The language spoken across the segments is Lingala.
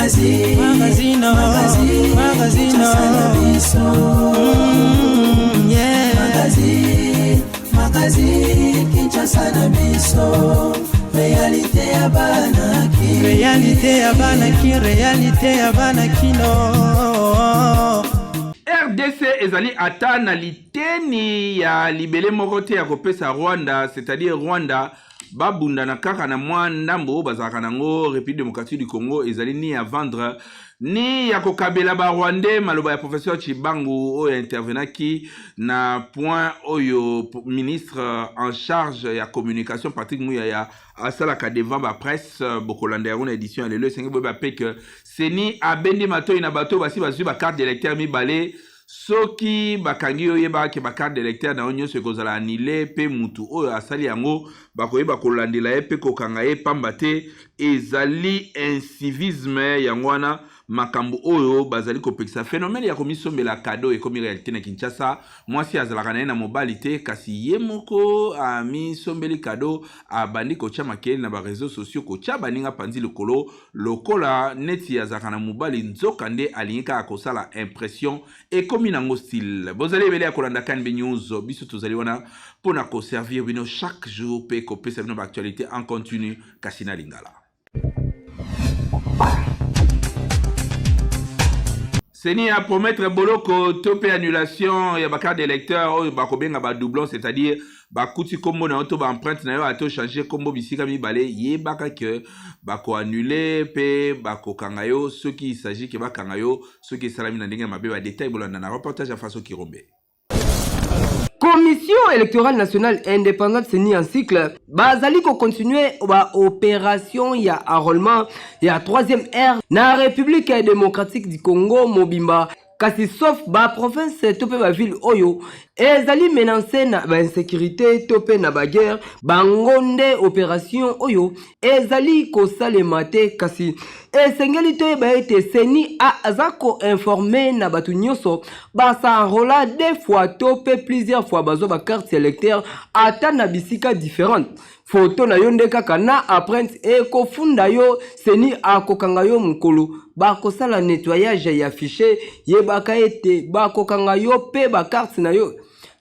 Magazine, magazine, magazine, magazine, yeah. Magazine, magazine, Kinshasa na biso. Réalité ya bana ki. Réalité ya bana ki, réalité ya bana kino. RDC ezali ata na liteni ya libele moko te ya kopesa Rwanda, c'est-à-dire Rwanda babundana kaka na mwa ndambo oyo bazalaka nango. République démocratique du Congo ezali ni ya vendre ni ya kokabela ba Rwandais. Maloba ya professeur Tshibangu oyo intervenaki na point oyo ministre en charge ya communication Patrick Muyaya asalaka devant ba presse. Bokolanda yango na édition ya lelo. Esengi boyeba mpe ke CENI abendi matoi na bato oyo basi bazwi ba carte d'électeur mibale. Soki bakangi yo, oyeba ke ba carte d'électeur na yo nyonso ekozala annulé, mpe mutu oyo asali yango bakoyeba kolandela ye mpe kokanga ye, pamba te ezali incivisme. Yango wana makambo oyo bazali kopekisa. Phénomène ya komisombela cadeau ekomi réalité na Kinshasa. Mwasi azalaka na ye na mobali te, kasi ye moko amisombeli cadeau, abandi kotia makelele na ba réseaux sociaux, kotia baninga panzi likolo lokola neti azalaka na mobali, nzoka nde alingi kaka kosala impression. Ekomi nango style. Bozali ebele ya kolanda KNB News. Biso tozali wana mpona koservir bino chaque jour mpe kopesa bino ba actualité en continu, kasi na lingala. CENI a promettre boloko to mpe annulation ya ba carte d'électeur oyo bakobenga ba doublon, c'est-à-dire bakuti nkombo na yo to ba empreinte na yo, ata ochange nkombo bisika mibale, yebaka ke bakoannule mpe bakokanga yo soki il s'agit ke bakanga yo soki esalami na ndenge ya mabe. Ba détail bolanda na reportage ya Faso Kirombe. Commission électorale nationale indépendante, CENI en cycle, bazali kocontinue baopération ya enrôlement ya 3e ère na République démocratique du Congo mobimba, kasi sauf baprovince to mpe baville oyo ezali menacé na bainsécurité to mpe na baguerre. Bango nde opération oyo ezali kosalema te. Kasi esengeli toyeba ete CENI aza koinforme na bato nyonso bas'enrôla deux fois to mpe plusieurs fois, bazwa bacarte électeur ata na bisika différente, foto na yo nde kaka na empreinte ekofunda yo. CENI akokanga yo mokolo bakosala nettoyage ya fichier. Yebaka ete bakokanga yo mpe bacarte na yo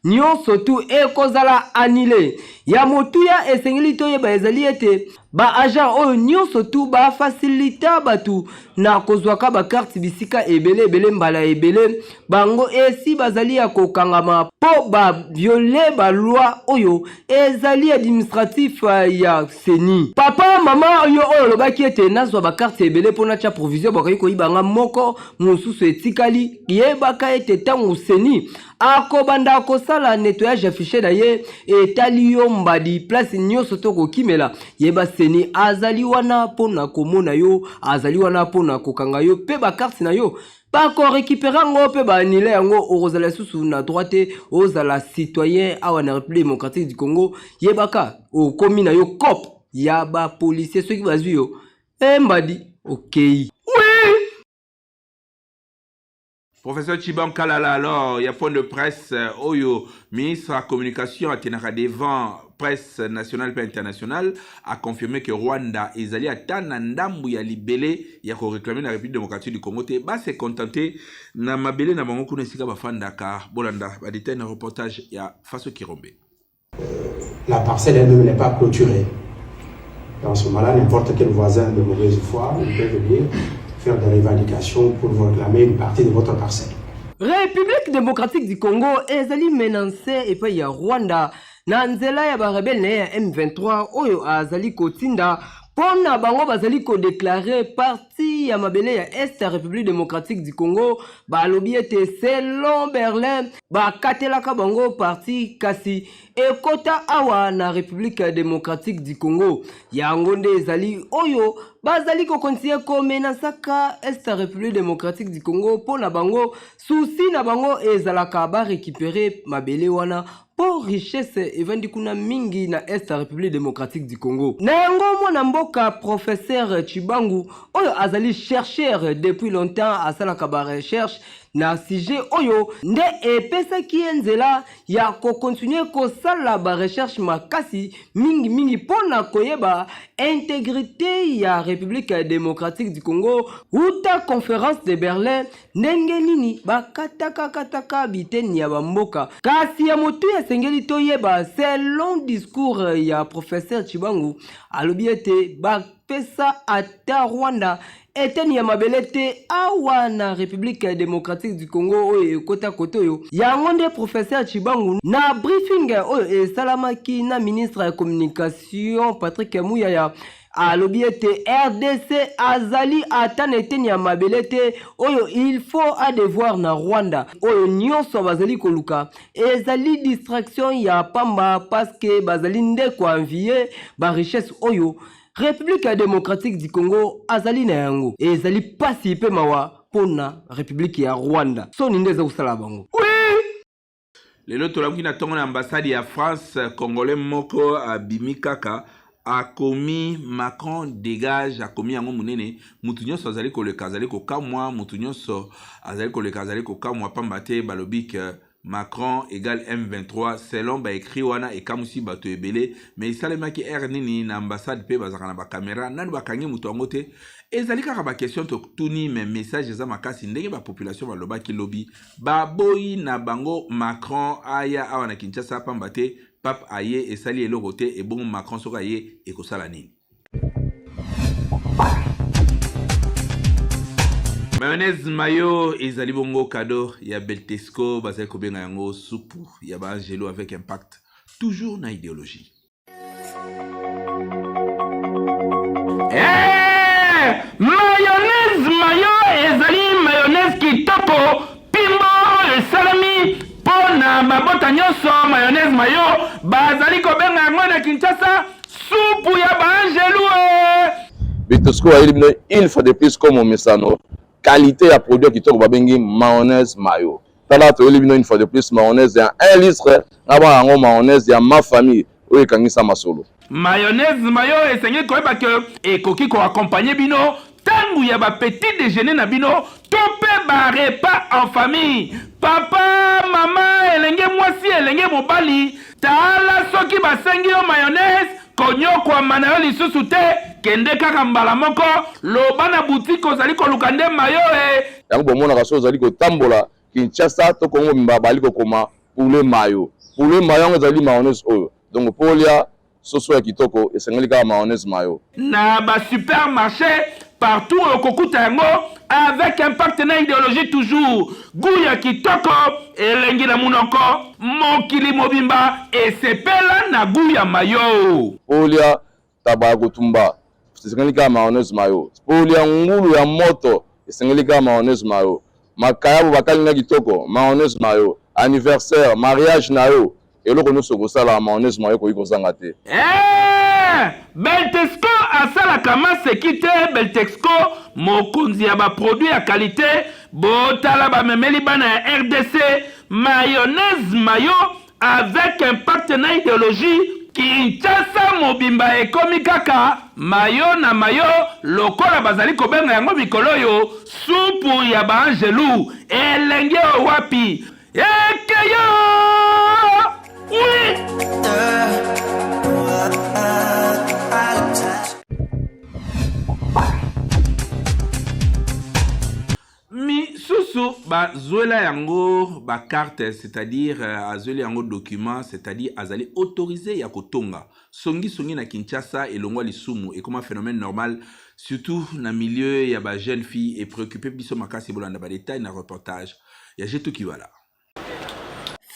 nyonso tu ekozala annulé. Ya motuya esengeli toyeba ezali ete baagent oyo nyonso tu bafasilita bato na kozwaka bacarte bisika ebele ebele, mbala ebele, bango esi bazali ya kokangama mpo baviole baloi oyo ezali administratif ya CENI. Papa, mama, yo oyo olobaki ete nazwa bacarte ebele mpo natya provision, bakoki koyibanga moko, mosusu etikali, yebaka ete ntango CENI akobanda kosala nettoyage ya fichier na ye, etali yo mbadi. Place nyonso to kokimela, yeba CENI azali wana mpona komona yo, azali wana mpona kokanga yo, mpe bacarte na yo bakorécupérer yango mpe baannuler yango. Okozala lisusu na droit te ozala citoyen awa na République démocratique du Congo. Yebaka okomi na yo cope ya bapolicier. Soki bazwi yo, embadi okei, oui. Professeur Tshibangu Kalala, alors, il y a point de presse, oyo, ministre de la Communication, atenaka devant presse nationale et internationale, a confirmé que Rwanda ezali ata na ndambu ya libele ya koréclamer na République démocratique du Congo te, ba se contenter na mabele na bango kuna esika bafandaka. Bolanda ba détail na reportage ya Faso Kirombe. La parcelle elle-même n'est pas clôturée. Dans ce moment-là, n'importe quel voisin de mauvaise foi, il peut venir faire des revendications pour vous réclamer une partie de votre parcelle. République démocratique du Congo ezali menacé epai ya Rwanda na nzela ya barebele na ye ya M23 oyo azali kotinda mpo na bango bazali kodéclarer partie ya mabele ya Est ya République démocratique du Congo. Balobi ete selon Berlin bakatelaka bango partie, kasi ekota awa na République démocratique du Congo. Yango nde ezali oyo bazali kokontinue komenasaka Est ya République démocratique du Congo. Mpo na bango, souci na bango ezalaka barécupérer mabele wana, mpo richesse evandi kuna mingi na Est ya République démocratique du Congo. Na yango, mwana mboka professeur Tshibangu oyo azali chercheur depuis longtemps, asalaka barecherche. na sujet oyo nde epesaki ye nzela ya ko continuer kosala ba recherches makasi mingi mingi mpo na koyeba integrite ya Republique democratique du Congo wuta conference de Berlin ndenge nini bakataka kataka biteni ya ba mboka. Kasi ya motuya esengeli toyeba selon discours ya professeur Tshibangu alobi ete bapesa ata Rwanda Eteni ya mabele te awa na Republique democratique du Congo oyo ekota kote oyo. Yango nde Professeur Tshibangu na briefing oyo esalamaki na ministre ya communication Patrick Muyaya alobi ete rdc azali ata na eteni ya mabele te oyo il faut a devoir na Rwanda. Oyo nyonso bazali koluka ezali distraction ya pamba parce que bazali nde ko envier ba richesse oyo Republique democratique du Congo azali na yango. Ezali pasi pe mawa pona Republique ya Rwanda. Soni nde eza kosala bango. Oui! Lelo tolamuki na ntongo na ambassade ya France, congolais moko abimi kaka akomi Macron dégage, akomi yango monene. Mutu nyonso azali koleka azali kokamwa, mutu nyonso azali koleka azali kokamwa, pamba te balobi ke Macron egal M23 selon ba ecrit wana ekamwisi bato ebele mais esalemaki heure nini na ambassade pe bazalaka na ba camera nanu bakangi moto yango te ezali kaka ba question totuni mais message eza makasi ndenge ba population balobaki lobi baboyi na bango Macron aya awa na Kinshasa pamba te pape aye esali eloko te ebongo Macron soki aye ekosala nini? Mayonnaise mayo ezali bongo cadeau ya Beltesco, bazali kobenga yango supu ya ba angelo avec impact toujours na idéologie. Hey! Mayonnaise mayo ezali mayonnaise kitoko pimbo oyo esalemi mpo na mabota nyonso. Mayonnaise mayo bazali kobenga yango na Kinshasa supu ya baangelu e. Bitosco ayeli bino une fois de plus comme omesano qualité ya produit ya kitoko babengi mayonnaise mayo. Tala toyeli bino une fois de plus mayonnaise ya 1 litre na bana yango mayonnaise ya ma famille oyo ekangisa masolo. Mayonnaise mayo esengeli koyeba ke ekoki ko accompagner bino tango ya ba petit dejeuner na bino to pe ba repas en famille. Papa, mama, elenge mwasi, elenge mobali, tala soki basengi yo mayonnaise, konyokwama na yo lisusu te, kende kaka mbala moko, loba na boutique ozali koluka nde mayo e. Yango bomonaka soki ozali kotambola Kinshasa to Congo mobimba bazali kokoma poulet mayo. Poulet mayo yango ezali mayonnaise oyo. Donc po olia soso ya kitoko esengeli kaka mayonnaise mayo. Na ba supermarche partout okokuta yango avec impact na ideologie toujours gout ya kitoko elengi na munoko mokili mobimba esepela na gout ya mayo. Po olia taba ya kotumba esengeli kaka mayonnaise mayo. Po olia ngulu ya moto esengeli kaka mayonnaise mayo. Makayabo bakalinga kitoko mayonnaise mayo. Anniversaire, mariage na yo eloko nionso okosala mayonnaise mayo ekoki kozanga te. Eeh Beltexco asalaka maseki te Beltexco mokonzi ya ba produits ya qualite botala bamemeli bana ya rdc mayonnaise mayo avec impact na ideologie Kinshasa mobimba ekomi kaka mayo na mayo lokola bazali kobenga yango mikolo oyo supu ya ba angelu elengi oyo wapi Ekeyo! Oui! Misusu bazwela yango ba carte, c'est-à-dire euh, azweli yango document, c'est-à-dire azali autorisé ya kotonga. Songi songi na Kinshasa elongwa lisumu ekoma phénomène normal surtout na milieu ya ba jeunes filles et préoccuper biso makasi. Bolanda ba détails na reportage ya Jetu Kiwala.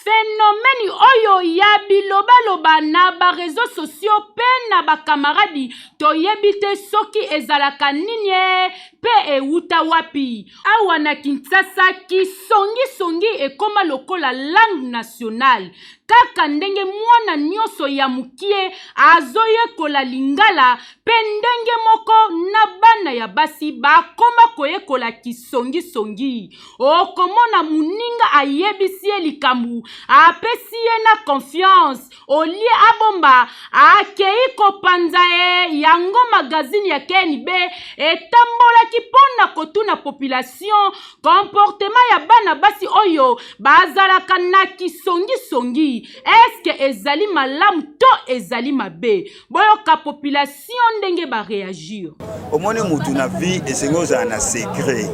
Phenomène oyo ya bilobaloba na ba reseaux sociaux pe na ba camaradi toyebi te soki ezalaka nini ee pe ewuta wapi. Awa na Kinshasa kisongi songi ekoma lokola langue nationale. Kaka ndenge mwana nionso ya mukie azoyekola lingala pe ndenge moko na bana ya. ya basi bakoma koyekola kisongisongi. Okomona moninga ayebisi ye likambo, apesi ye na confiance, olie abomba, akei kopanza ye. Yango magazini ya KNB etambolaki mpo na kotuna population comportement ya bana basi oyo bazalaka na kisongisongi, eske ezali malamu to ezali mabe? Boyoka population ndenge ba reagir. Omoni mutu na vie esengi ozala na secret,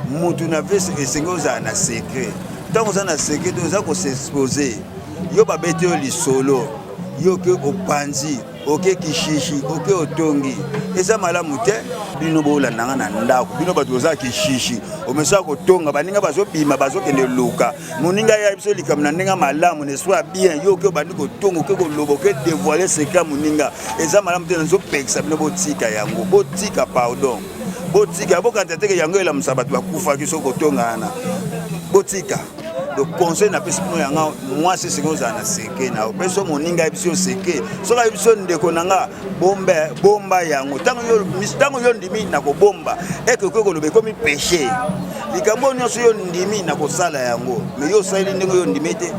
mutu na vie esengi ozala na secret. Ntango oza na secret te, oza kosexpose. Yo babeti yo lisolo, yo ke opanzi, oke kishishi, oke otongi, eza malamu te. Bino bolanda nga na ndako, bino bato boza kishishi, omesaka kotonga baninga, bazobima bazokende luka moninga ya biso likambo na ndenge malamu na esprit ya bien. Yo oke obandi kotonga, oke koloba, oke dévoiler secret moninga, eza malamu te. Nazopekisa bino, botika yango, botika, pardon, botika. Bokanisa teke yango elamusa bato bakufaki soki kotonga wana, botika. Donc conseil napesi bino yanga, mwasi esengi ozala na secret na yo. So moninga ayebi yo secret, soki ayebi so ndeko na nga, bomba, bomba yango. Ntango yo ndimi na kobomba, eke okoki koloba ekomi péché. Likambo oyo nyonso yo ndimi na kosala yango, mais yo osaleli ndenge yo ndimi te,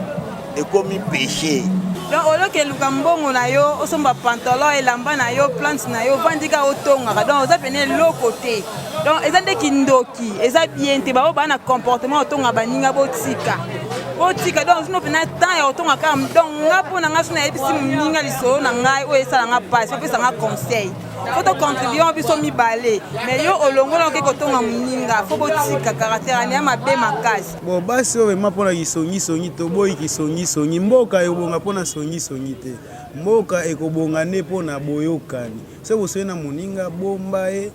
ekomi péché. Donc oloki eluka mbongo na yo, osomba pantalon, elamba na yo, plante na yo, ovandi kaka otongaka, donc oza pene eloko te. Donc eza nde kindoki, eza bien te. Bao baa na comportement otonga baninga, botika, botika. Donc zino mpena temps ya kotonga kaka. Donc nga, mpo na nga, so nayebisi moninga lisolo na ngai oyo esala nga mpasi, opesa nga conseil, faut tocontribue biso mibale. Mais yo olongola, oke kotonga moninga, faut botika caractère ane ya mabe makasi. Bon, basi oyo vraiment, mpona kisongisongi, toboyi kisongisongi. Mboka ekobonga mpona songisongi te, mboka ekobonga nde mpona boyokani. Soki bosoyi na moninga, bomba ye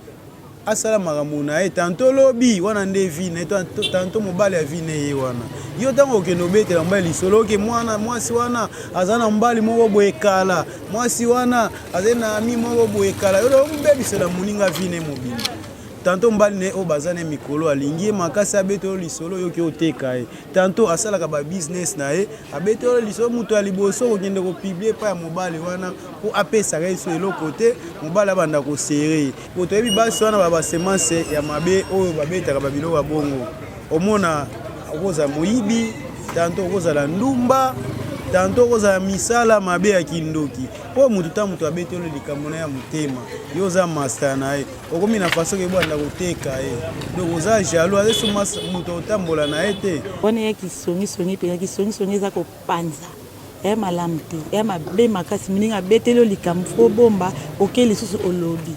asala makambo na ye. Tanto lobi wana nde vie na ye, tanto mobali ya vie na ye wana. Yo ntango okende obetela mobali lisolo, oke mwana mwasi wana aza na mobali moko boye kala, mwasi wana azali na ami moko boye kala, yo omobebisela moninga vie na ye mobimba. Tanto mobali na ye oyo baza na mikolo alingi ye makasi, abeta oyo lisolo, oyoki oteka ye. Tanto asalaka babusiness na ye, abeti oyo lisolo, moto ya liboso kokende kopublier epai ya mobali wana mpo apesaka ye so eloko te, mobali abanda kosere ye. Po toyebi basi wana ba basemence ya mabe oyo babetaka babiloko ya bongo. Omona okozala moyibi, tanto okozala ndumba, tanto okozala misala mabe ya kindoki. Mpo motu ta moto abeti oyo likambo na ya motema, yo oza master na ye, okomi na façon ke ebanda koteka ye. Donc oza jaloux, aza so moto otambola na ye te. Wana ya kisongisongi mpenza, kisongisongi eza kopanza ya malamu te, ya mabe makasi. Moninga abeteli yo likambo, faut obomba, oke lisusu olobi,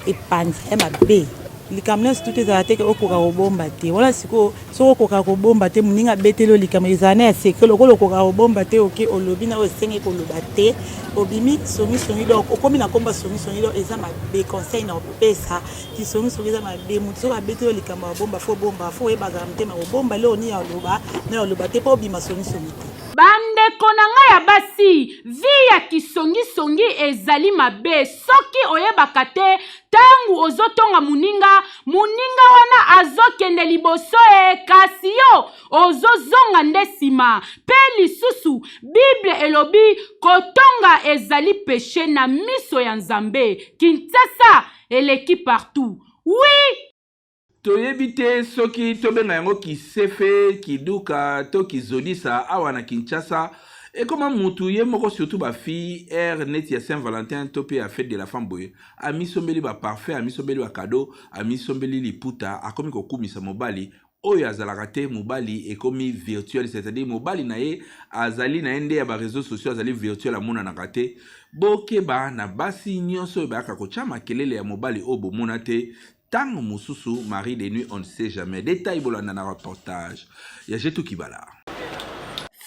epanza, ya mabe. Likambo nyonso tutu ezala te ke okoka kobomba te. Wana sikoyo, soki okoka kobomba te, moninga abeteli yo likambo, ezala na ya secret, lokola okoka kobomba te, oke olobi na oyo esengi koloba te, obimi songisongi. Donc okomi na komba songisongi, donc eza mabe. Conseil na opesa, kisongisongi eza mabe. Motu soki abeteli yo likambo ya bomba, faut bomba, faut oyeba azala motema kobomba eloko nini ya oloba na ya oloba te, mpo obima songisongi te. Bandeko na ngai ya basi, vie ya kisongisongi ezali mabe. Soki oyebaka te, ntango ozotonga moninga, moninga wana azokende liboso e, kasi yo ozozonga nde nsima. Mpe lisusu Bible elobi kotonga ezali péché na miso ya Nzambe. Kinshasa eleki partout, oui. Toyebi te soki tobenga yango kisefe, kiduka to kizodisa. Awa na Kinshasa ekoma mutu ye moko, surtout bafille, heure neti ya Saint Valentin to mpe ya Fête de la Femme boye, amisombeli baparfum, amisombeli bacadeau, amisombeli liputa, akomi kokumisa mobali oyo azalaka te. Mobali ekomi virtuel, c'est-à-dire mobali na ye azali na ye nde ya baréseaux sociaux, azali virtuel, amonanaka te. Bokeba na basi nyonso oyo bayaka kotya makelele ya mobali oyo bomona te. Ntango mosusu mari de nuit, on ne sait jamais. Détail bolanda na reportage ya Jetu Kibala.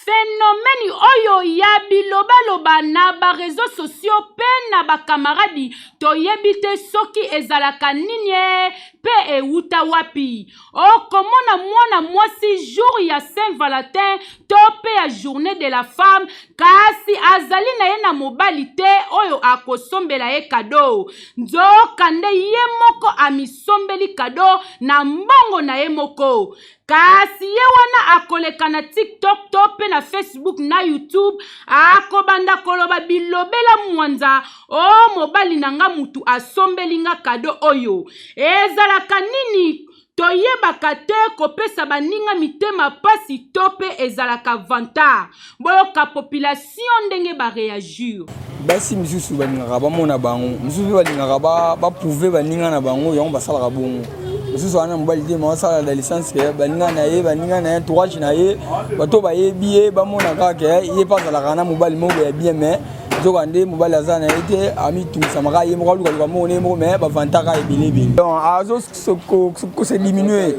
Phénomène oyo ya bilobaloba na baréseaux sociaux mpe na bakamaradi, toyebi te soki ezalaka nini e mpe ewuta wapi. Okomona mwana mwasi jour ya Saint Valentin to mpe ya Journée de la Femme, kasi azali na ye na mobali te oyo akosombela ye cadeau. Nzoka nde ye moko amisombeli cadeau na mbongo na ye moko. Kasi ye wana akoleka na TikTok to pe na Facebook na YouTube akobanda koloba bilobela mwanza o oh, mobali na nga mutu asombeli nga kado oyo. Ezalaka nini? Toyebaka te kopesa baninga mitema pasi to pe ezalaka vantard. Boyoka population ndenge ba reagir. Basi misusu balingaka bamona bango, misusu mpe balingaka ba prouver baninga na bango, yango basalaka bongo. Mosusu wana mobali te, masala na licence ke baninga na ye, baninga na ye, entourage na ye, bato bayebi ye, bamona kaka ke ye mpe azalaka na mobali moko ya bien, mais nzoka nde mobali aza na ye te, amitungisamaka ye moko, alukaluka moko na ye moko, mais bavantaka ebele ebele. Donc azo se diminuer,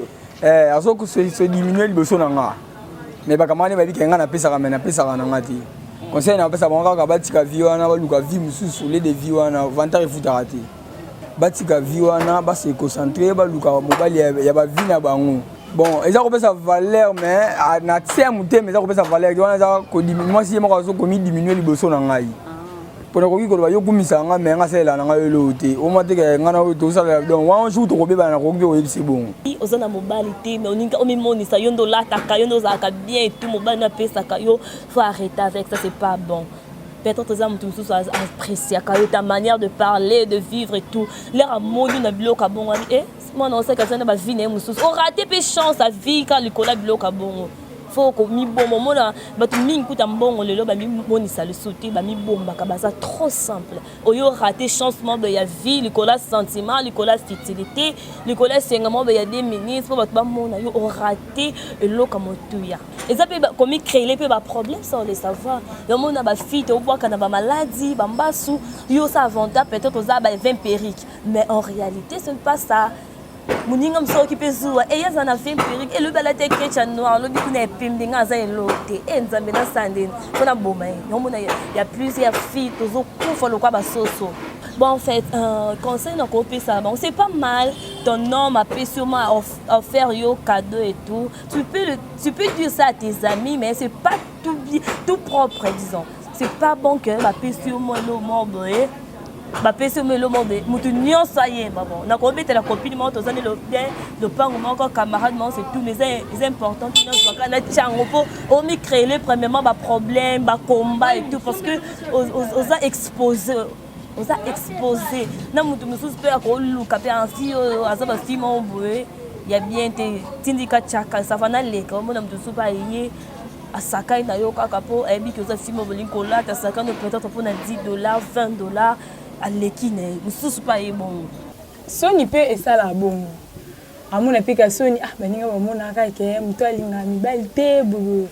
azo se diminuer liboso na nga, mais bakamani bayebi ke nga napesaka, mais napesaka na nga te. Conseil na bapesa bango kaka, batika vie wana, baluka vie mosusu le de vie wana. Vantard efutaka te. Batika vie wana, base concentrer, baluka mobali ya bavie na bango. Bon, eza kopesa valeur, mais na tie ya motema eza kopesa valeur te. Wana eza mwasi ye moko azokomidiminuer liboso na ngai, mpo nakoki koloba yo kumisa nga, mais nga asalela na ngai eloo te, oma teke ngai na oyo tosalela. Donc wana jour tokobebana, nakoki mpe koyebisa bongo. Oza na mobali te, mais olingi omimonisa yo nde olataka, yo nde ozalaka bien et tout, mobali no apesaka yo. Faut arrêter avec ça, c'est pas bon. Peut-être eza moto mosusu appréciaka yo, ta manière de parler, de vivre et tout. Lere amoni na biloko ya bongo ani e mwana osaka aza na bavie na ye mosusu, orate mpe chance avie kaka likolo ya biloko ya bongo. Faut komibomba. Omona bato mingi kuta mbongo lelo bamimonisa lisusu te, bamibombaka, baza trop simple. Oyo rate chance moko ya vie likolo ya sentiment, likolo ya futilité, likolo ya esenga moko ya 2 minutes mpo bato bamona yo, orate eloko ya motuya. Eza mpe komicréer mpe baproblème sans le savoir. Yomona bafille tobwaka na bamaladi, bambasu. Yo osa avantage, peut-être oza ba 20 perruque, mais en réalité ce n'est pas ça. Moninga mosusu aoki mpe zuwa eye aza na 20 perruque, elobi alati ekecha noir, alobi kuna epembe, nga aza eloko te, e Nzambe, nasala ndeni mpo naboma ye? Yomona ya plusieurs filles tozokufa lokwa basoso. Bon, en fait, conseil na kopesa bango, c'est pas mal, ton homme apesi yo ma offert yo cadeau et tout, tu peux dire ça à tes amis, mais c'est pas tout bien, tout propre, disons. C'est pas bon que bapesi yo mwa eloko moko boye, bapesi yo mwa eloko moko boye, motu nyonso ayeba. Bon, nakobetela copine moko, toza nde bien, lopango moko, camarade moko, c'est tout. Mais eza important te nyonso na tiango mpo omicréer premièrement baproblème, bacombat et tout, parce que oza exposé, oza exposé na motu mosusu mpe akoluka mpe anfi oyo aza bafille moko boye ya bien te. Tindika tiaka safa naleka, omona motu mosusu mpe aye asakai na yo kaka mpo ayebi ke oza fille moko bolingi kolata sakani, peut-être mpona 10 dollars, 20 dollars, aleki na ye mosusu mpe aye bongo. Soni mpe esalaka bongo. Amona mpe ka soni, ah, baninga bamonaka ke moto alingaka mibali te boye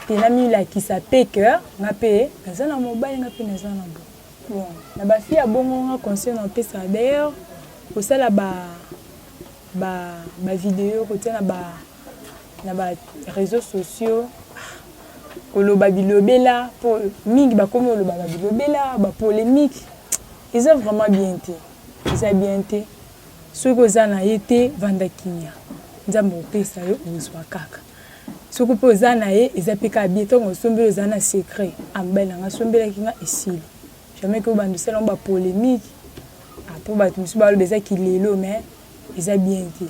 te, namilakisa mpe ke nga mpe naza na mobali, nga mpe naza na bo. Bon, na bafille ya bongo, nga conseil na opesaka d'ailleurs, kosala ba bavideo, kotia na ba réseaux sociaux, koloba bilobela, mpo mingi bakomi koloba babilobela, bapolémique, eza vraiment bien te, eza bien te. Soki oza na ye te, vanda kimia, Nzambe opesa yo, ozwa kaka. Soki mpe oza na ye, eza mpe kaka bien. Ntango osombeli, oza na secret, mobali na nga asombelaki nga, esili. Jamais ke obanda osala yango bapolémique mpo bato mosusu baloba eza kilelo, mais eza bien te.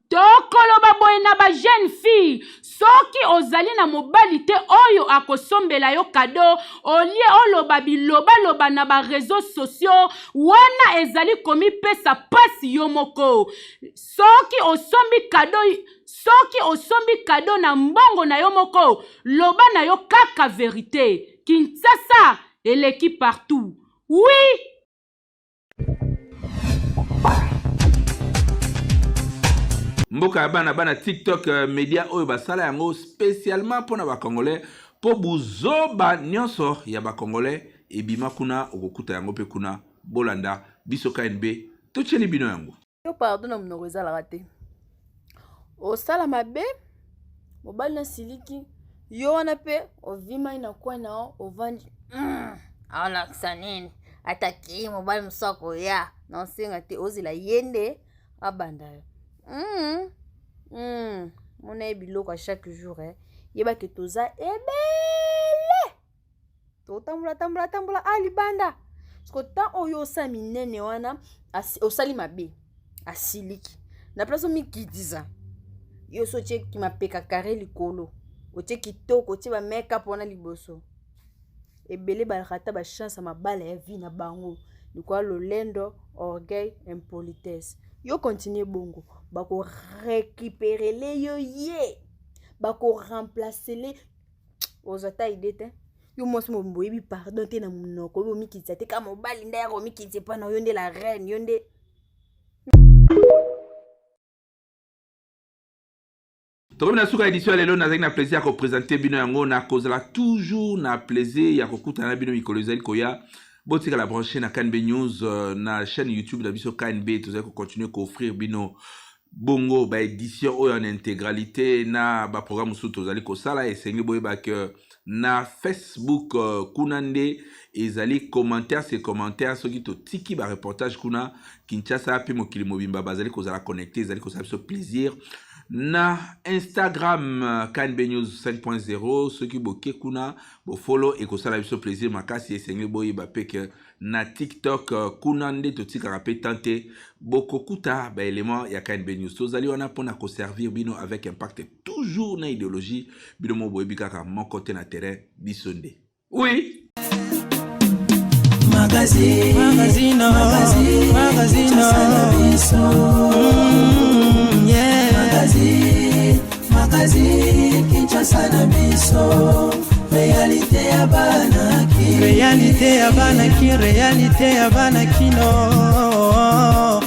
Tokoloba boye na bajeune fille: soki ozali na mobali te oyo akosombela yo kado, olie oloba bilobaloba na baréseaux sociaux wana, ezali komipesa pasi yo moko. Soki osombi kado, soki osombi kado na mbongo na yo moko, loba na yo kaka vérité. Kinshasa eleki partout, oui. Mboka ya bana bana, TikTok, media oyo basala yango spécialement mpona bacongolais, mpo buzoba nyonso ya bacongolais ebima kuna, okokuta yango mpe kuna. Bolanda biso KNB, totieli bino yango. Yo pardon na monoko ezalaka te. Osala mabe, mobali na siliki yo wana mpe ovimai na kwe na yo, ovandi aolakisa nini? Ataki mobali mosusu akoya na osenga te, ozela ye nde abanda yo. Mona ye biloko ya chaque jour, eh. Yebaki toza ebele, totambola tambola tambola a libanda. Parce que temps oyo osala minene wana, osali mabe, asiliki na place omikitisa. Yo so otie mapeka carré likolo, otie kitoko, otie ba make up wana liboso. Ebele ba rata ba chance ya mabala ya vie na bango likola lolendo, orgueil, impolitesse. Yo continue bongo, bako recuperele yo ye, bako remplacer le ozwa ata idee te. Yo mwasi mobimba oyebi pardon te na monoko, oyebi omikitisa te, kaka mobali nde ayaka komikitisa epai na yo nde la reine, yo nde Tokomi na suka edition ya lelo. Nazalaki na plaisir ya kopresente bino yango, na kozala toujours na plaisir ya kokutana na bino mikolo ezali koya. Botikala branche na KNB News, na chaîne YouTube na biso KNB. Tozali kocontinue kooffrir bino bongo baédition oyo en intégralité na baprogramme mosusu tozali kosala. Esengeli boyeba ke na Facebook, kuna nde ezali commentaire se commentaire. Soki totiki bareportage kuna, Kinshasa mpe mokili mobimba bazali kozala connecté, ezali kosala biso plaisir. Na Instagram, KNB News 5.0, soki boke kuna bofolo, ekosala biso plaisir makasi. Esengeli boyeba mpe ke na TikTok, kuna nde totikaka mpe tante bokokuta baélément ya KNB News. Tozali wana mpona koservir bino avec impact, toujours na idéologie. Bino mo boyebi kaka moko te na terrain, biso nde oui. Magazine, magazine, magazine, magazine, yeah. Magazine, magazine, Kinshasa na biso, réalité ya bana ki, réalité ya bana ki, réalité ya bana kino.